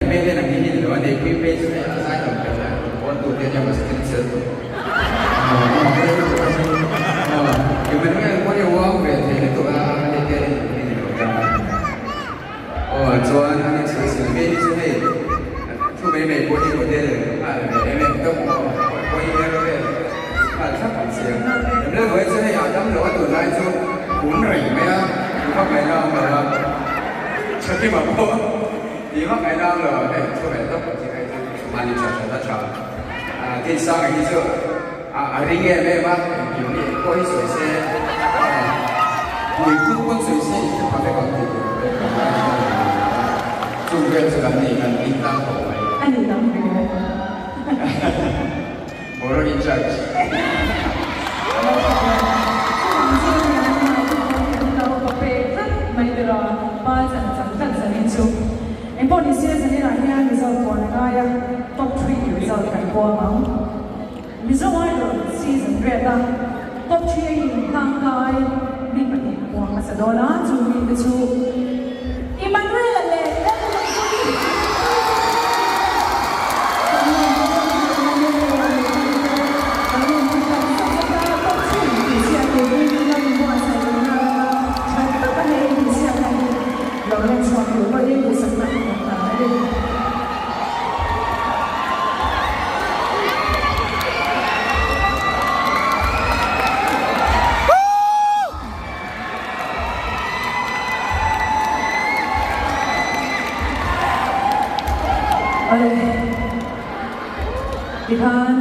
hmel hian ang hi hi ni lo a, Neihpuii phei chu hei a zai tam ber lai rawn pawn tu te ania mahse thil chhiat tawh. Emmanuel pawh hi a uang ve thei lutuk a, hei te hi hi ni lo tlang a. Aw chuan a ni chhui sil phei hi chu hei thu mai mai pawh hi model nghal ve em em tawp maw pawh hi hero vel nghal thlap ang sia. Emmanuel pawh hi chu hei a dam lo a tunlai chu kun reng mai a, ti vak ngaihna a awm lo a, Thakima pawh ti vak ngaihna a awm lo a, hei thu ve tawp ang chi hei chu mahni tha that a tha. Tinsanga hi chu a ring em em a, engkim hi engpawh hi sawi se, pui phut pawn sawi se in hre pha vek ang tih tur a vek ang a, chung vel chu kan ni kan ring tlang tawh mai. A ni dang ve. Boruak in charge. Engpawh ni se zaninah hian result puan a ngai a, top 3 result kan puang ang. Mizo Idol season red a top 3 a inhlangkai mi pahnih puang hmasa dawn a, chu mite chu Emmanuel-a leh Lalruatpuii. Awle, tikhan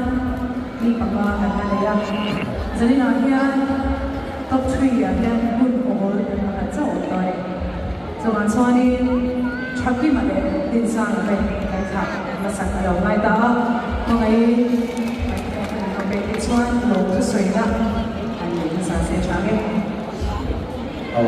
mi panga kan la nei a, zaninah hian top 3 ah hian hmun awl pakhat chauh awm tawh a ni. Chuvang chuanin Thakima leh Dinsanga te kan thlah hmasak a lo ngai ta a, hmangaihin microphone an rawn pek te chuan lawm thusawina an nei hmasa se tha nge. Aw.